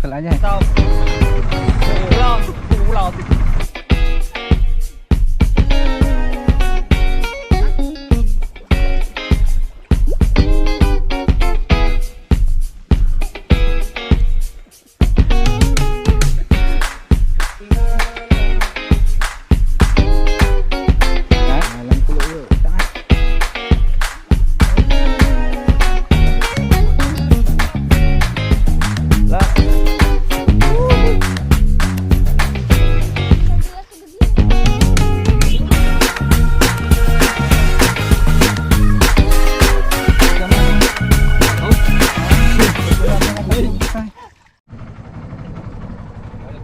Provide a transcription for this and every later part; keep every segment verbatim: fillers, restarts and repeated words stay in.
Wala niya. Stop. Ulam, ulam.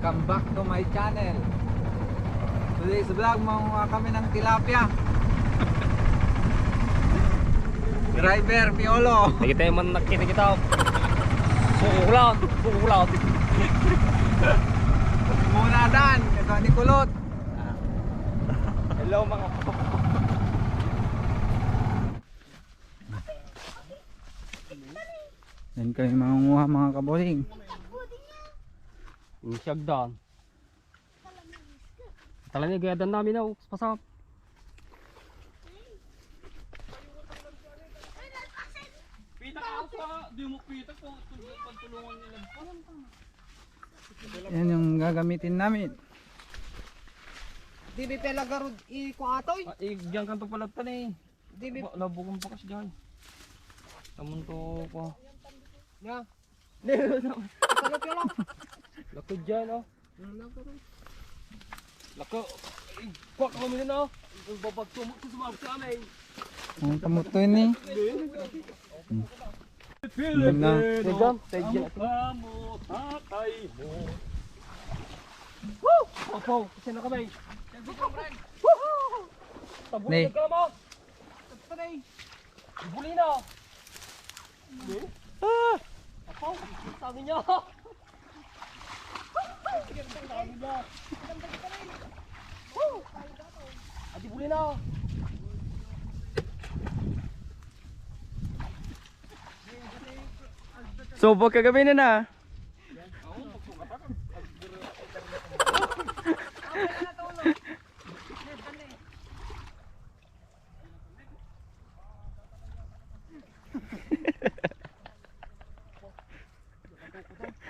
Welcome back to my channel. Today's vlog, manguha kami ng tilapia. Driver, Piolo. Lagi tayo man nakita kita. Sulat, sulat. Muna dan, ito ni Kulot. Hello, mga Yan kami mangunguha, mga kabossing. Yung siyagdan. Talaga, gayadan namin na, oh, pasap. Pita ka sa, di mo pita kung pagtulungan nila. Yan yung gagamitin namin. Di ba pala garod i kuatoy? Ah, eh, diyan ka to pala tan eh. Di ba? Ba, labukon pa kasi diyan. Tamun to ko. Ya. Talapia lang. Lako diyan, oh. Lako. Ikuha ko mo na, oh. Ang babag tumo sa sumabot sa amin. Ang kamutoy ni. Yun na. Sige, sige. Amo ka mo, tatay mo. Woo! Opo, kasi na kami. Woo! Tabunan ka mo. Ito na eh. Ibuli na. Ah! Ako, sabi niya. Sabi niya. Adi, buli na. So, bukas kagabi na na.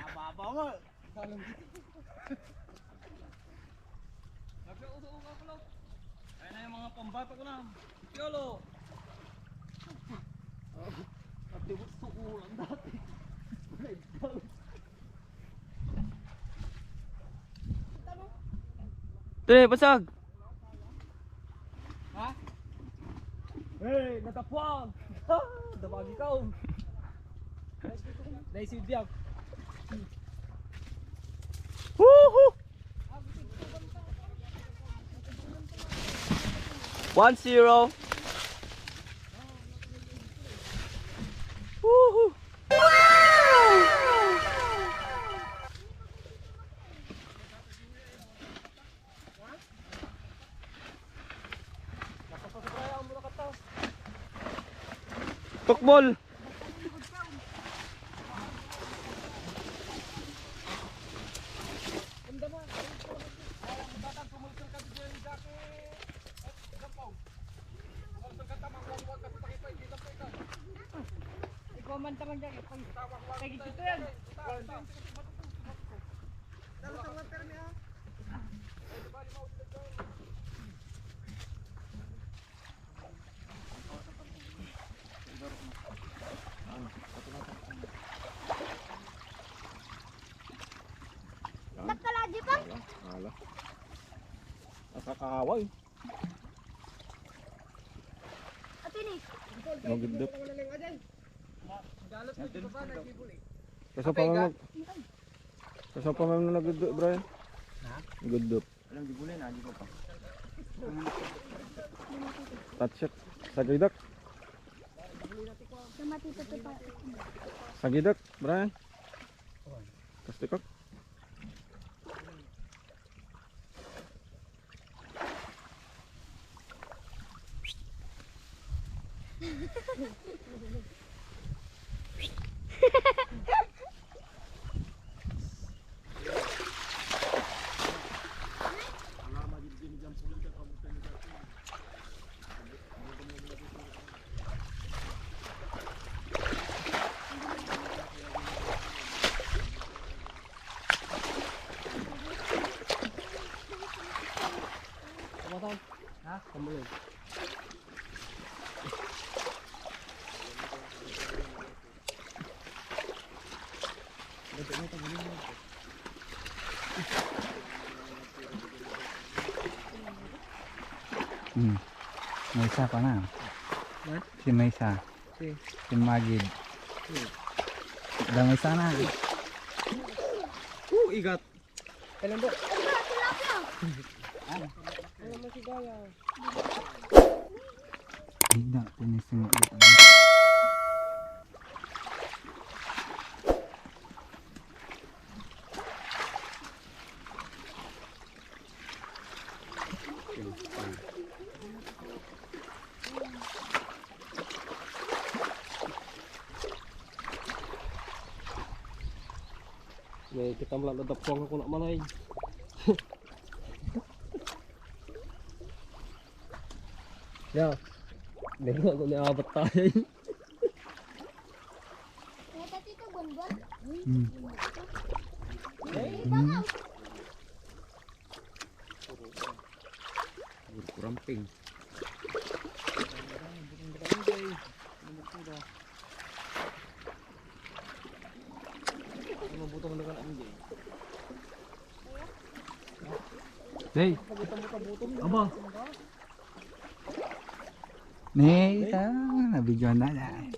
Nababa mo. Ayan na yung mga pambata ko na. Yolo! Ate, gusto ko lang dati. Ito na yung pasag. Ha? Hey, natapuan! Damagi ka, oh. Nice yung diyak. Woohoo! One zero. Woohoo! Tukbol. Ikaw man tamang dyan, ikaw. Kay gito yan. Dakkel, Aji, pa. Ala. Asa kaaway? Ate ni. Magidop. Kaso pa lang nag-, kaso pa lang nag-, Brian? Ha? Gudop. Alam, di gulay na, di ko pa. Tatsit. Sagidak. Sa matito to pa. Sagidak, Brian. Kastikak. Hmm. Maysa pa na. Ha? Si Maysa. Si. Si Magid. Hmm. Da Maysa na. Oh, igat. Kailan ba? Tilapia. Ano mo si Daya? Ay, da, tinising mo dito. May kita mo lang nadappuan ko na malay. Ya. Dito ako ni abat tayo. Kaya tito, bonbon? Hmm. Hmm. Kuramping. Hey. Aba. Ni, ta, nabidyoan na na.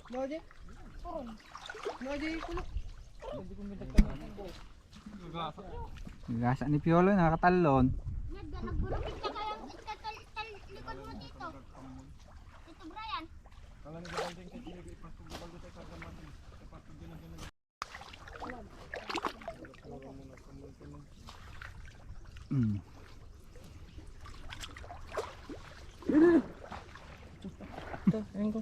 Gasa ni Piolo, nakatallon. Nag-, nagburupit ka kayang itatal-, likod mo dito. Dito, Brian. Mm. Ito, ayun ko.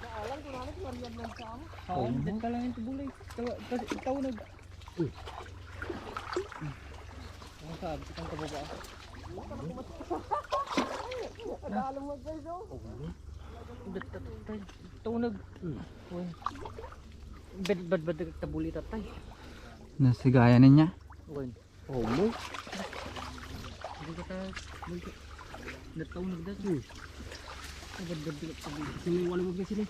Naalang ko na, nariyan lang sa amo. Oo, dyan ka lang yung tubulay. Tawa-, kasi ikaw nag- Uy. Ang sabi, kitang kababa. Ang alam mo, guys, oh. Tunag. Hmm. Uy. Bad, bad, bad, tabuli, tatay. Nasigayan niya. Uy. Oh, mo. Hindi ka ta-, hindi ka, nataw na dati. Hmm. Agad-agad ka sabi. Kasi may wala mo kasi ni.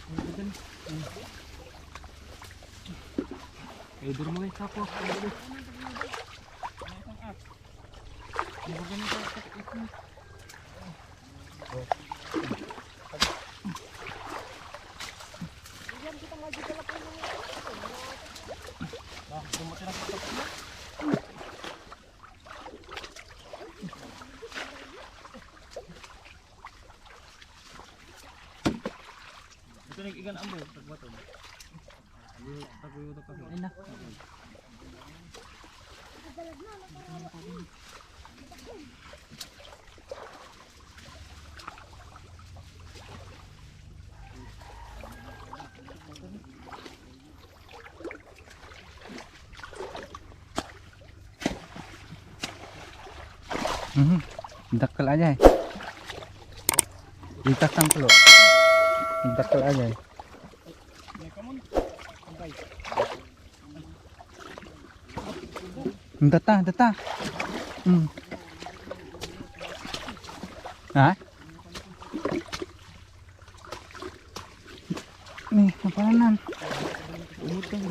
Ang ganda na. Hmm. Eh, duro mo na yung sapo. Ang ganda na yung sapo. Ito nag-igan ang buhok, tagbaton. Taguyo, taguyo, taguyo. Ay, na. Mhm. Dakkel aja, eh. Itas ang tulo. Dakkel aja, eh. Data, data. Hmm. Ha? Ni, apa nan?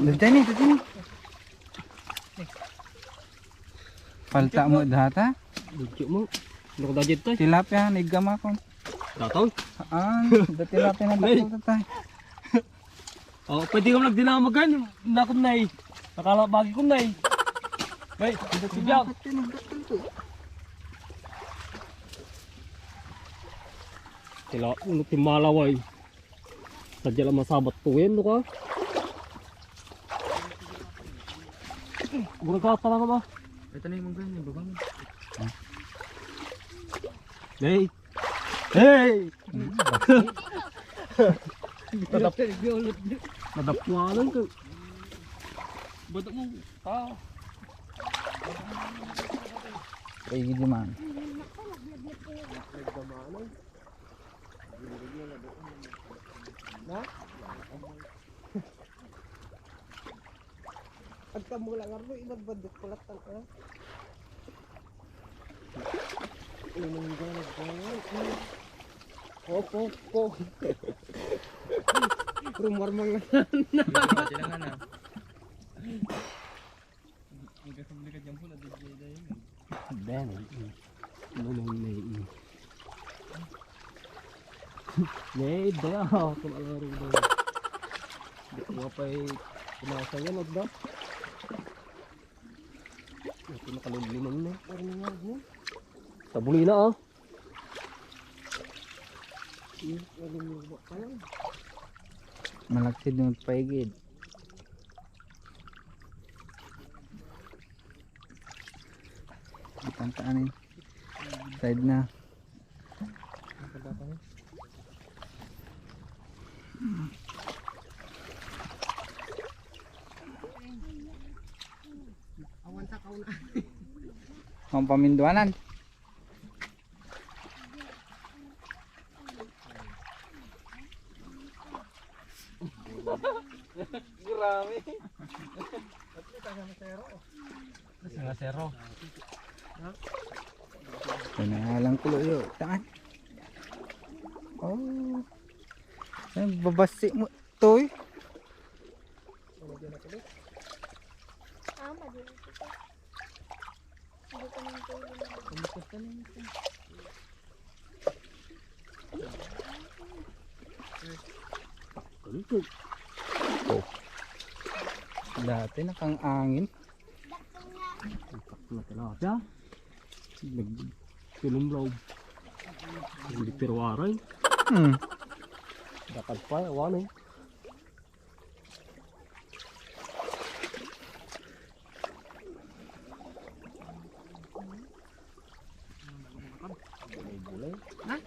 Dati ni, dati ni. Palta mo data? Video mo. Ano ko dati ito, eh? Tilapia, nigam ako. Dataw? Ah, dati tilapia na dati, tatay. Oh, pwede ka nagdinamag kan. Nakum na eh. Nakalabagi ko na eh. Bay, hindi si Biag. Tila, uno ti malaway. Sadya lang masabat to, eh, no ka? Mura ka talaga ba? Ito na yung mangga, yung babang. Hey! Hey! Nadap-, nadapuanan ko. Ba't mo? Ah. Ay, gidi man. Na? Pagkamula nga rin, ibadbad ko lang tang, ah. Unang ganag-ganag, ah. Hop, hop, hop. Rumormang na. Dito ka, kailangan na. Magkasubli ka dyan po, na D J dahil. Bang. Nunong may. May daya. Kung ano rin ba? Di ko nga pa'y pinasa yan, wag ba? Ito nakaluglimang na. Parang nga, no? Tabuli na, ah. Hmm, walang lupa pa yan. Malaksid na magpaigid. Ang tangkaan eh. Side na. Awan sa kauna. Ang paminduanan. Grabe. Sa sero. Panalang kulo yo. Tangan. Oh. Ay, babasi mo, toy. Ah, mali. Hindi ko nang tuloy na. Kalito. Oh. Dati nakang angin. Ang tilapia. Nagtulong loob. Hindi pirwaray. Hmm. Dapat pa, wala eh. Bulay-bulay. Ha?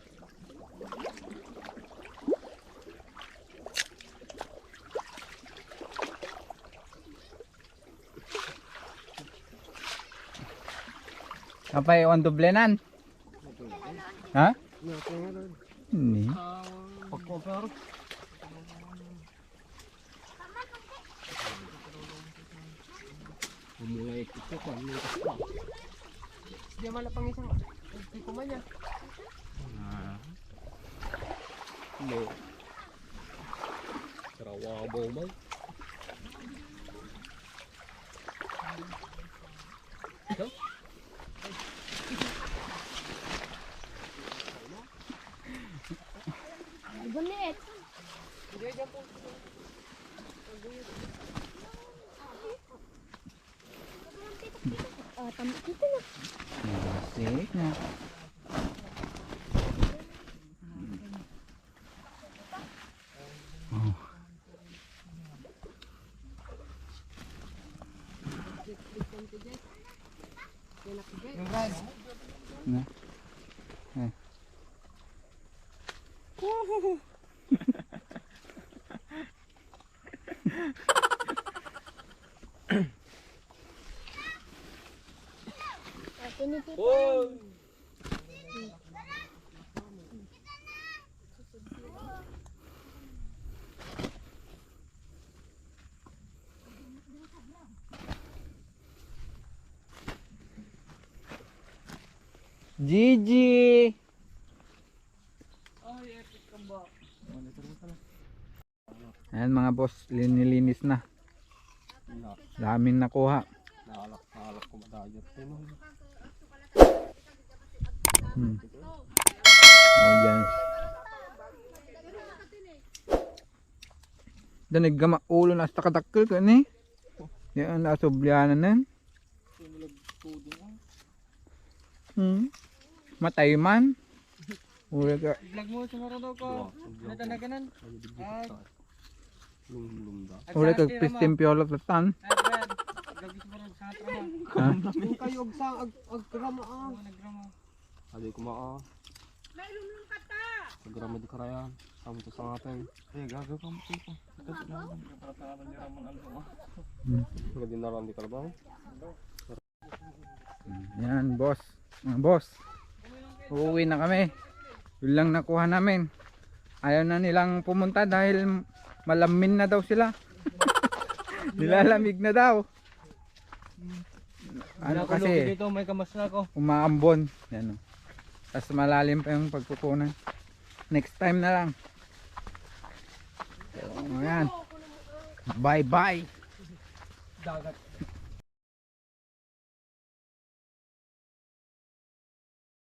Apay, on doblenan? Ha? Ni. Pagkopar. Umulay ito ko, ano ito pa? Di man na pangisang. Hindi ko man yan. Ah. Hindi. Sarawabaw man. Ito? Gunit. Ah, tam-, dito na. Sick na. Oh. Na. Eh. Ako ni Tito. Gigi! Ayan mga boss, linilinis na. Daming nakuha. Naalak, naalak ko madayot. Hmm. Oh, yan. Dan naggama ulo na hasta kadakkel ko ni. Yan, nasublianan na yan. Hmm. Matay man. Uli ka. Vlog mo, sumaro daw ko. Ano talaga nan? Ay. Lunglung da. Uli ka, pistim piolo tatan. Ay, Brad. Vlog mo, sumaro sa trama. Ha? Kung kayo agsa, ag-, agrama, ah. Oo, nagrama. Sabi ko, maa. May lunglung ka ta. Agrama di karayan. Kamu to sa ngatin. Eh, gago ka mo, tipo. Hmm. Hindi na lang di kalabaw. Yan, boss. Mga boss. Uuwi na kami. Yun lang nakuha namin. Ayaw na nilang pumunta dahil malamin na daw sila. Nilalamig na daw. Ano kasi, dito, may kamas na ako. Umaambon. Yan, oh. Tas malalim pa yung pagkukunan. Next time na lang. So, ayan. Bye-bye. Dagat.